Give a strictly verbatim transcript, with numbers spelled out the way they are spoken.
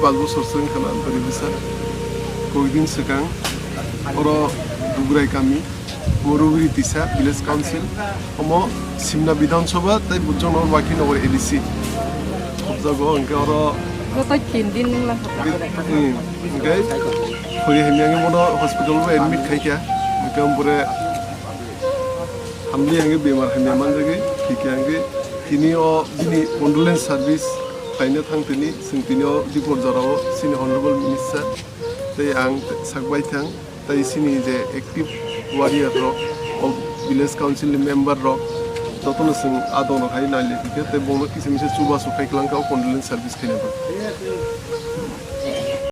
Paanch bosor se wngkha na bwrwi bwsa. Koidin swkang oro Dugrai kami, Morubiri Tisa Village Council, omo Simna Bidhan Sabha tei Bujongnagar Bakinagar A D C khobjago, hwnkhe oro Joto tin din nung lang khobjak. Hmm, hwnkhe phuri hamya wngwi bono hospital o admit khaikha, hwnkhe omo pore hamli hwnkhe bemar hamya manjagwi thwikha, hwnkhe tini o bini condolence service khaina thang tini, chwng tini o Dipor jorao chini Honorable Minister tei ang sak baithang tei chini je active warrior rok, o village council ni member rok, jotono chwng adongrok hai nailai thwikha tei bono kisa misa chubachu khai kwlangkha o condolence service khaina bagwi.